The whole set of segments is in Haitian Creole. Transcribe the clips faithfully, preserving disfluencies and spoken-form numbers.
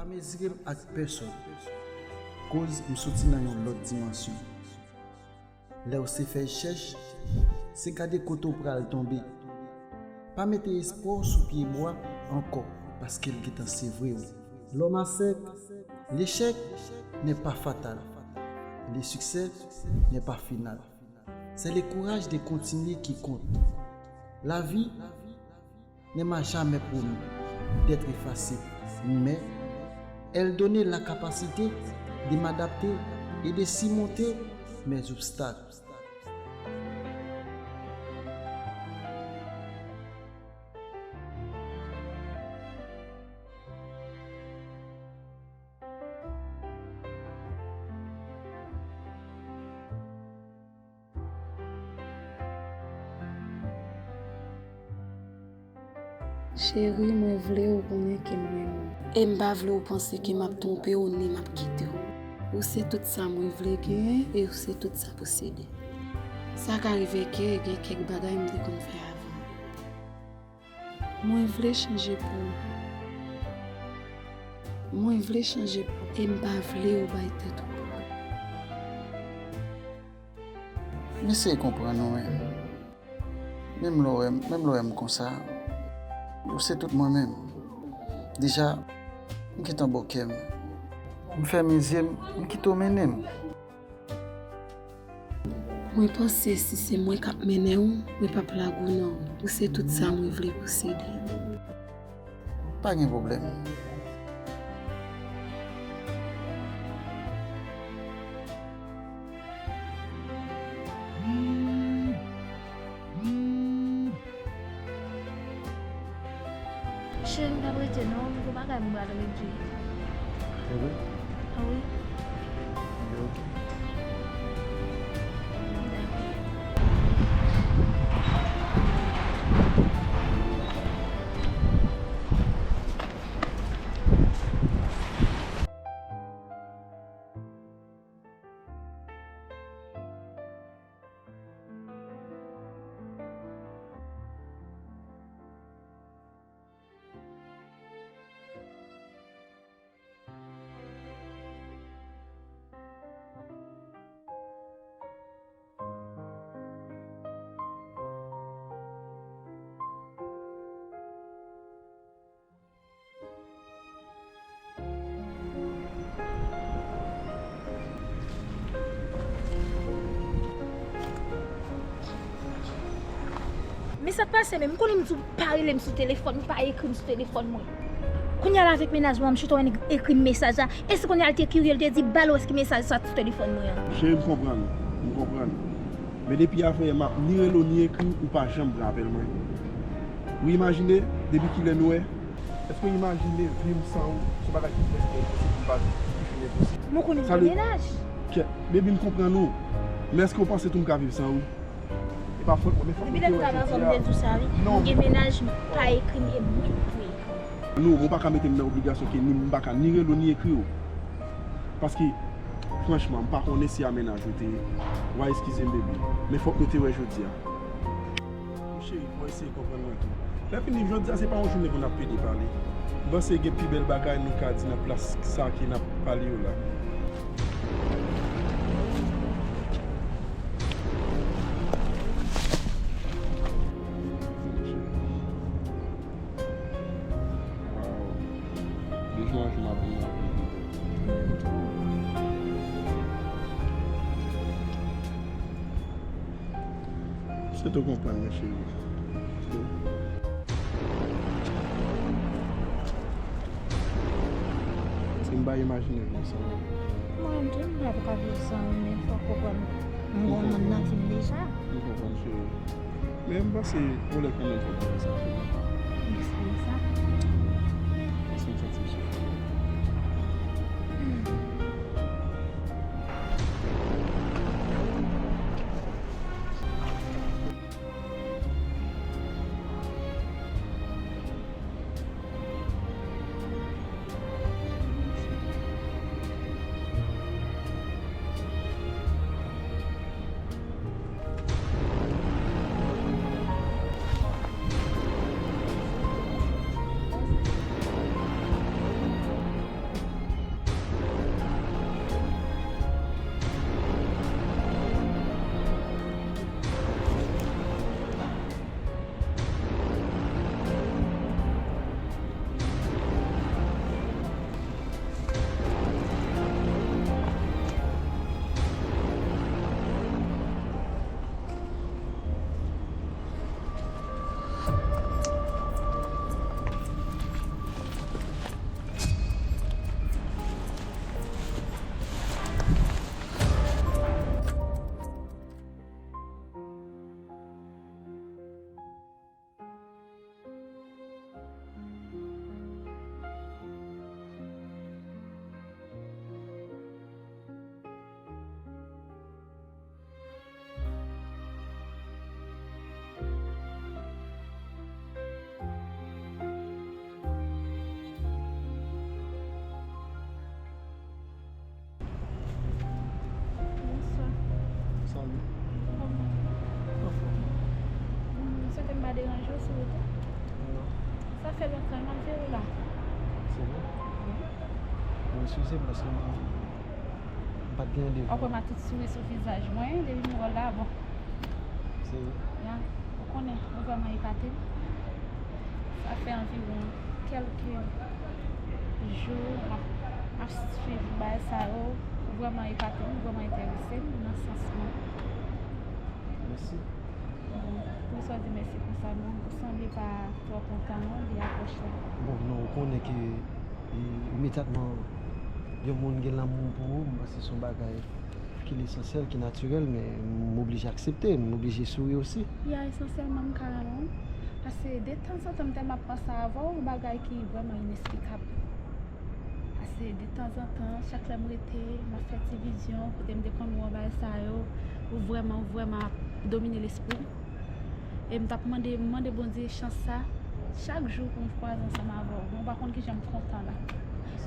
Pa mezire m ak pèsòn, koz m soti nan yon lòt dimansyon. Lè w se fèy chèch, se gade kote w pral tonbe. Pa mete espwa w sou pye bwa ankò, paske l gentan sevre w. L'homme à sec, l'échec n'est pas fatal. Le succès n'est pas final. C'est le courage de continuer qui compte. La vie ne m'a jamais promis d'être effacé, mais elle donne la capacité de m'adapter et de surmonter mes obstacles. Cheri, mwen vle w konnen ke m renmen w. E m pa vle w panse ke m ap twonpe w ni m ap kite w. Ou se tout sa mwen vle genyen e ou se tout sa posede. Sa ka rive ke gen kèk bagay m te konn fè avan. Mwen vle chanje pou ou. Mwen vle chanje pou ou e m pa vle ou bay tèt ou pwoblèm. M eseye konprann ou, men menm lè w wè m, menm lè w wè m konsa, ou se tout mwen menm. Deja, m gentan ba w kè m. M fèmen zye m, m kite w mennen m. Mwen panse si se mwen k ap mennen w, mwen p ap lage w non. Ou se tout sa mwen vle posede. Pa gen pwoblèm. Cheri, m p ap rete non, m gon bagay m pral regle. Se vre? A wi. Ebyen, oke. Dakò. Men sa k pase menm, m konnen m di w pa rele m sou telefòn, pa ekri m sou telefòn mwen. Kounye a la avèk mennaj mwen, m chita wè nèg ekri m mesaj la. E si kounye a l te kirye, l te di, ba l wè èske mesaj sa sou telefòn mwen an. Cheri, m konprann ou, m konprann ou. Men depi avanyè m ap ni rele w ni ekri w, ou pa janm pran apèl mwen. Ou imajine depi kilè nou wè? Èske w imajine vi m san ou? Se yon bagay ki prèske enposib pou m pa di ki fin enposib. Mwen konnen w gen mennaj. Kèt, baby, m konprann ou. Men èske w panse tou m ka viv san ou? E pa fòt mwen, men fòk mwen te wè jodi a. Depi lè m t al anvan m te di w sa wi. Non. M gen mennaj, m pa ekri m e mwen ki pou ekri. Non, mwen pa ka mete m nan obligasyon ke ni m pa ka ni rele w ni ekri w. Paske, franchman, m pa konnen si a mennaj ou te ye. W a eskize m, baby. Men fòk nou te wè jodi a. Cheri, fò w eseye konprann mwen tou. Lè fini, jodi a se pa yon jounen pou n ap pede pale. M panse gen pi bèl bagay nou ka di nan plas sa ke n ap pale yo la. Waw. De jou an jou m ap vin nan vi w. Se tou konprann mwen, cheri. Se m pa imajine viv san ou. Mwen menm tou, m pa t ka viv san ou, men fòk ou konprann. M gon moun nan vi m deja. M konprann, cheri. Men m panse ou lè kanmenm fòk ou fè sa, cheri. Mèsi, mèsi. Paske m santi m soufri. Sou wout ou? Non. Sa fè lontan m ap veye w la. Se vre? Wi. Bon, eskize m paske m, m pa t gen randevou. Ou kwè m a tout souri sou vizaj mwen, depi m wè w la, bon. Se vre? Ya, ou konnen, ou vrèman epate m. Sa fè anviwon kèlke jou m ap, m ap swiv bagay sa yo. Ou vrèman epate m, ou vrèman enterese m nan sans mwen. Mèsi. Bon, poukisa w di mèsi konsa menm? Ou sanble pa twò kontan non de apwòch la. Bon, non, ou konnen ke, e, imedyatman yon moun gen lanmou pou ou, m panse se yon bagay ki lesansyèl, ki natirèl, men m oblije aksepte, m oblije souri osi. Ya, esansyèlman, m ka renmen w. Paske detanzantan, m tèlman ap panse avè w, yon bagay ki vrèman inesplikab. Paske detanzantan, chak lè m rete, m ap fè ti vizyon, kote m te konn wè w bagay sa yo, ou vrèman, ou vrèman ap domine lespri m. E m t ap mande, m mande Bondye chans sa, chak jou pou m kwaze ansanm avè w. Men w pa konn kijan m kontan la.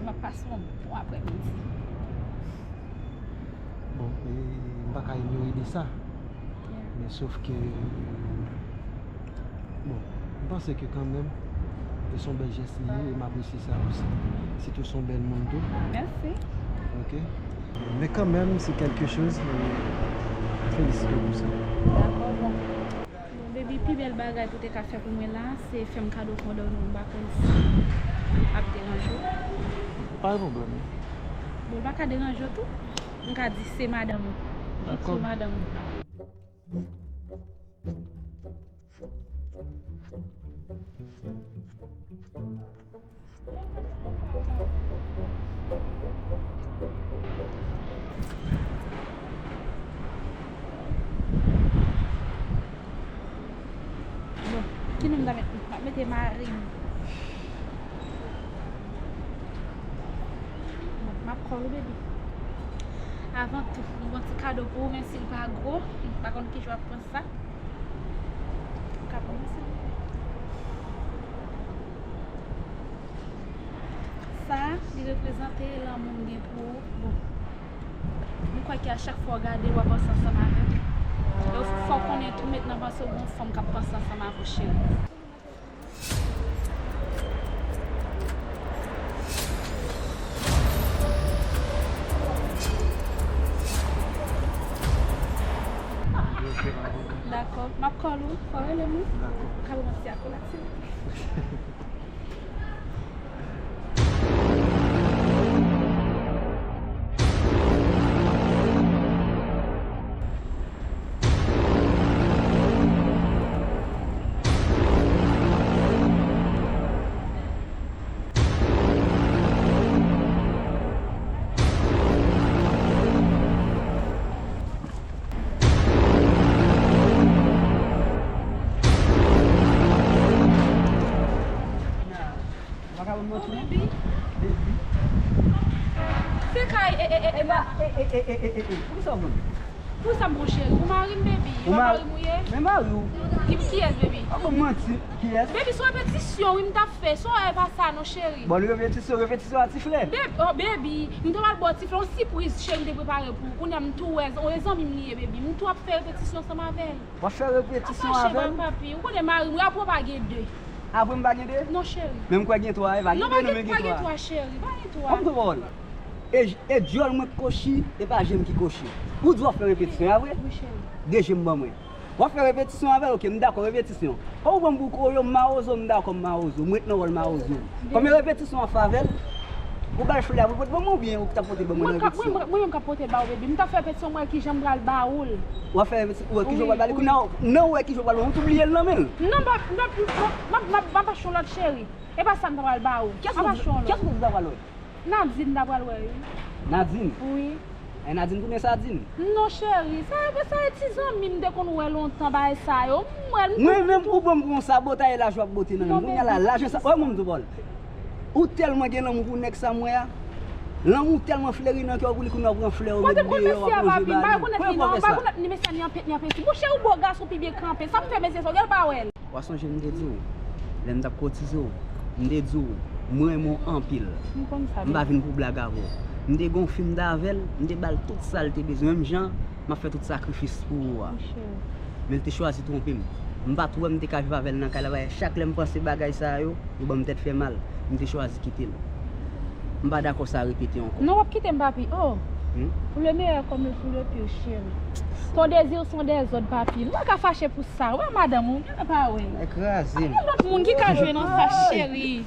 M ap pase yon bon aprèmidi. Bon, e, m pa ka inyore de sa. Yeah. Men sof ke, bon, m panse ke kanmenm, e se yon bèl jès li ye, e m apresye sa osi. Sitou se yon bèl moun tou. Mèsi. Ok. Men kanmenm, se kèlke choz, e, felisite w pou sa. Dakò, bon. Bon, baby, pi bèl bagay pou w te ka fè pou mwen la, se fè m kado fondò nou, m pa konn si ap deranje w. Pa gen pwoblèm. Bon, l pa ka deranje w tou. M ka di se madanm ou. Dakò. Se madanm ou. Bon, ki non m ta met? M ap mete mari m. Bon, m ap call ou, baby. Avan tou, m gon ti kado pou ou, menm si l pa gwo, m pa konn kijan w ap pran sa. Ou ka pran sa. Sa, li reprezante lanmou m gen pou ou. Bon. M kwè ke a chak fwa w gade, w ap panse ansanm avè m. E w fò konnen tou, met nan panse w gon fanm k ap panse ansanm avè w, cheri. Dakò. M ap call ou. Fò w rele m, wi. Dakò. Ka pou mwen ti akolat, silvouplè. Ou pa ka ban m manti non. Baby. Baby. Se kay, e, e, e, e, ma. E, e, e, e, e, e, e. Poukisa w ban m? Poukisa m pran cheri? Ou mari m, baby. E pa mari m ou ye? Men mari w. Ki, kiyès, baby? Pa ban m manti. Kiyès? Baby, se yon repetisyon, wi, m t ap fè. Se yon bagay pa sa, non, cheri. Bon, repetisyon, repetisyon a ti frè. Baby, oh, baby, m te pral ba w ti frè, yon sipriz, cheri, m te prepare pou ou. Kounye a, m tou wè, e zanmi m li ye, baby. M tou ap fè repetisyon ansanm avè l. W ap fè repetisyon avè l? Apa, cheri, papi, ou konnen mari m, wi, apre w pa gen de. Apre m pa gen de? Non, cheri. Men m kwè gen twa, e pa gen de, non, men gen twa. Non, pa gen twa, cheri, pa gen twa. Kòm tou pawòl. E, e dyòl mwen k kochi, e pa je m ki kochi. Ou di w ap fè repetisyon, a vre? Wi, cheri. De je m ban mwen. W ap fè repetisyon avè l, ok, m dakò, repetisyon. Kòm ou ban m pou koyo, m mawozo, m dakò, m mawozo. M ret nan wòl mawozo. Kòm e repetisyon w ap fè avè l, ou ba l flè a pou l pote ban mwen oubyen ou t ap pote ban mwen nan repetisyon? Mwen, mwen, mwen menm k ap pote ba ou, baby. M t ap fè repetisyon, mwen ki jan m pral ba ou l. W ap fè repetisyon, ou wè ki jan w pral ba li. Wi, wi. Kounye a, nan ou wè ki jan w pral ba l, ou t oubliye l nan men l. Non, m pa, non, m, m, m, m ap achte yon lòt, cheri. E pa sa m ta pral ba ou. M ap achte yon lòt. Kiyès ou di w ta pral wè? Nadine m ta pral wè, wi. Nadine? Wi. E Nadine tounen Sadin? Non, cheri. Sa, sa e ti zanmi m te konn wè lontan, bagay sa yo. M wè l, m... Mwen menm, ou pran m pou yon sabotay, e lajwa ap bote nan men m. Non, kounye a la, baby, lajan sa, wè mwen m di w, Paul. Ou tèlman gen lanmou pou nèg sa m wè a. Lanmou tèlman fleri nan kè w pou li kounye a w pran flè, ou met deyò, w ap lonje ba li. Kote m konn si a, papi? M pa rekonèt li, non. M pa rekonèt li, mesye a ni anpent, ni anpent. Monchè, ou bo gason pi byen kanpe. Sa m fè mesye sa, w gen l pa wè l. W a sonje m te di w, lè m t ap kotize w, m te di w, m renmen w anpil. M konn sa, baby. M pa vin pou blag avè w. M te gen yon fi m t avè l, m te ba l tout sa l te bezwen, menm jan m ap fè tout sakrifis pou ou a. Monchè. Men l te chwazi twonpe m. M pa t wè m te ka viv avè l nan kay la, paske chak lè m panse bagay sa yo, yo ban m tèt fè mal. M te chwazi kite l. M pa dakò sa repete ankò. Non, w ap kite m, papi. Oh! Hmm? Pour le meilleur comme pour le pire, chéri. Ton désir sont des ordres, papi. M pa ka fache pou sa. Wè madanm ou, gade pa wè. Ay, kraze m. Gen lòt moun ki ka jwe nan sa, cheri.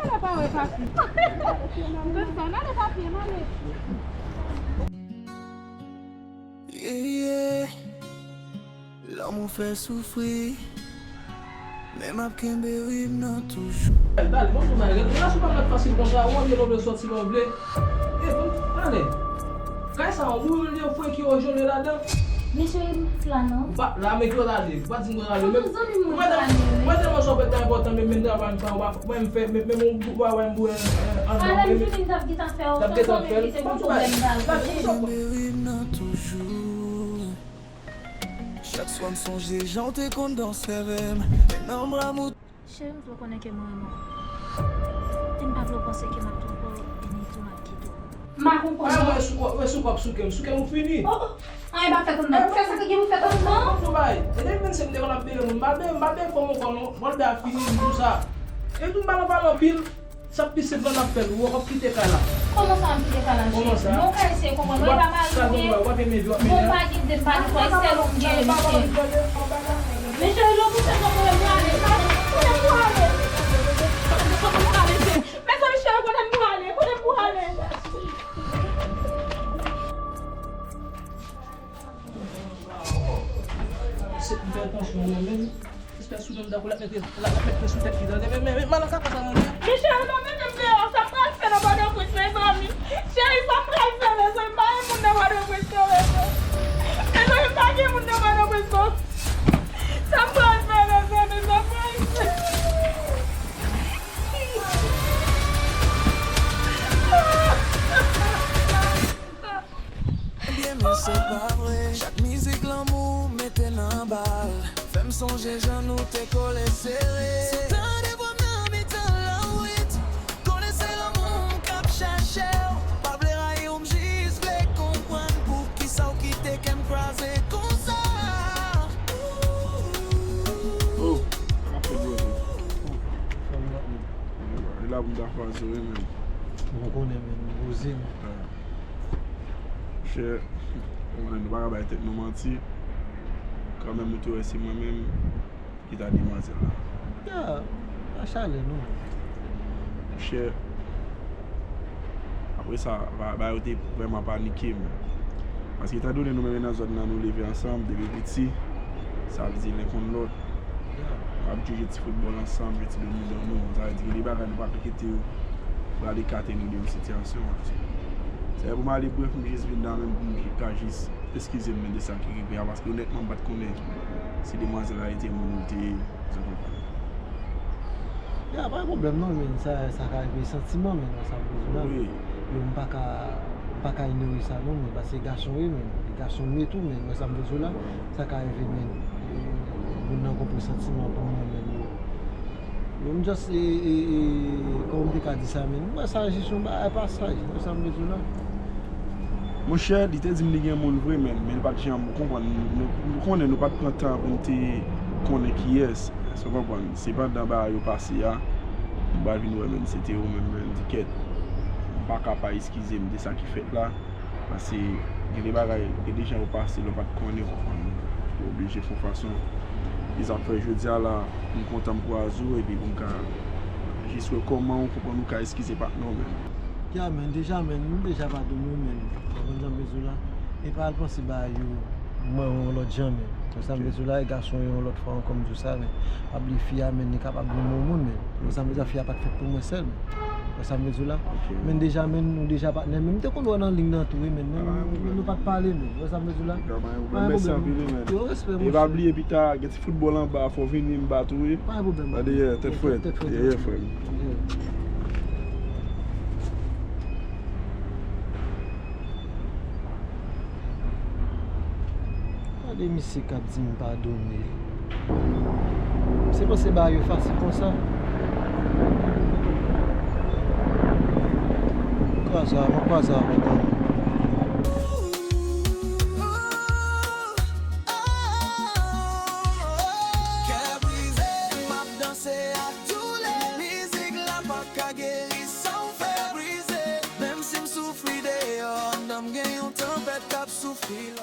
Gade pa wè, papi. Gad sa, n ale, papi, n ale. Yeah, yeah. Lanmou fè soufri, men m ap kenbe rim nan toujou. Dale, bon, dale, relasyon pa mèt fasil konsa, ou anvi lè w vle sòti lè w vle. E, bon, dale. Kay sa, ou li fwe ki yo jole ladan. Men cheri, m pa t la non. Ou pa t la, men ki w t ale? Ou pa t di m kote w t ale. Ou pa t di m kote w t ale, wi. Mwen tèlman sa w fè t enpòtan, men, men travay m sa, ou pa, mwen m fè, men, men, ou pa wè m bouye, eh, andan, men, m t ap gentan fè w, t ap gentan fè l. Bon, dale. Kenbe rim nan toujou. Chak swa m sonje jan w te konn danse avè m, men nan bra m ou. Cheri, m twò konnen ke m renmen w. E m pa vle w panse ke m ap twonpe w, e nitou m ap kite w. M pa konprann non. Mwen sou kò, mwen sou kò ap souke m, souke m ou fini. Oh, oh. Anyen pa fèt anndan. Fè sa ki gen pou fèt anndan. Bon, bay. E depi vennsenk m te konn ap bere moun, m pa bere, m pa bere fanm ankò non. Bon, bè a fini, m di w sa. E tou m pa nan pale anpil. Sa pi senp lan n ap fè l, ou wè w ap kite kay la. Kòman sa w ap kite kay la, cheri? Kòman sa? Bon, kay se konprann, mwen pa mari, wi. Bon, m pa gen de, m pa gen kòlèstewòl, m gen, mesye. Mesye, lè w kouche, kote m prale? Kote m prale? Mezanmi, cheri, kote m prale? Kote m prale? Se pou fè tansyon mwen menm. Espès sou dòm dakò l ap mete, l ap mete sou tèt li tande. Men, men, men, malanga pa sa manje. Michel, pa mete m deyò, sa m pral fè nan Pòtoprens, mezanmi? Cheri, sa m pral fè, mezanmi? M pa gen moun nan Pòtoprens non, mezanmi. Mezanmi, m pa gen moun nan Pòtoprens non. Sa m pral fè, mezanmi, sa m pral fè. Ebyen, men se pa vre. Chak mizik lanmou mete nan bal fè m sonje jan nou te kole sere. Se tande vwa m nan mitan lawit. Konnen se lanmou m k ap chache w. Pa vle rayi w, m jis vle konprann poukisa w kite kè m kraze konsa. Oh, sa k ap fèt, bro? E la pou m ta faze wi menm. Bon, konnen menm, poze menm. Monchè, nou pa ka bay tèt nou manti. Kanmenm, ou te wè se mwen menm ki ta demwazèl la. Ya, pa chalè non. Monchè, apre sa, ba-, bagay yo te vrèman panike m. Paske, etandone nou menm nan zòn nan, nou leve ansanm depi piti, sa vle di len konn lòt. N ap jwe, jwe ti foutbòl ansanm, jwe ti domino nou. Sa vle di gen de bagay nou pa ka kite yo pral ekate nou de yon sitiyasyon. Sa fè pou m ale, brèf, m jis vin la menm pou m ka jis eskize m de sa ki rive a, paske onètman m pa t konnen si demwazèl la te moun ou te, ou konprann. Ya, pa gen pwoblèm non, men sa, sa ka rive santiman, men sa m bezwen la. Wi. Yo, m pa ka, m pa ka inyore sa non, men paske gason wi, men gason m ye tou, men wè sa m bezwen la, sa ka rive, men moun nan gon presantiman pou mwen, men yo. Yo, m just, e, e, e, kòman m te ka di sa, men m wè sa jis yon bagay pasaj, wè sa m bezwen la. Monchè, li te di m li gen moun vre, men, men li pa t janm, ou konprann, nou, nou konnen nou pa t pran tan pou n te konnen kiyès, sa w konprann. Se pandan bagay yo pase a, m pral vin wè, men se te ou menm, men m di kèt, m pa ka pa eskize m de sa ki fèt la. Paske gen de bagay, gen de jan yo pase, lè w pa t konnen, w konprann, ou oblije fè yon fason. E sa k fè jodi a la, m kontan m kwaze w, epi pou m ka jis wè kòman ou konprann ou ka eskize patnè w menm. Ya, men, deja, men, m deja padone w, men, w konprann jan m bezwen la. E pa al panse bagay yo, mwen, yon lòt jan, men. Wè sa m vle di w la, e gason yo yon lòt fwa ankò m di w sa, men. Pa bliye fi a, men, li kapab renmen yon moun, men. Wè sa m vle di w la, fi a pa t fèt pou mwen sèl, men. Wè sa m vle di w la? Men deja, men, nou deja patnè, men. M te konn wè w nan liy nan tou, wi, men. Men nou pa t pale, men. Wè sa m vle di w la? Pa gen pwoblèm. Mèsi anpil, wi, men. Yo, respè, monchè. E pa bliye, pita, gen ti foutbòl anba, fò w vini, m ba tou, wi. Pa gen pwoblèm. Tande, yeah, tèt frèt. Tèt frèt. Yeah, yeah, frè m. Gade misye k ap di m padone l. Misye panse bagay yo fasil konsa. Kwaze a, mwen kwaze avèk ou. She love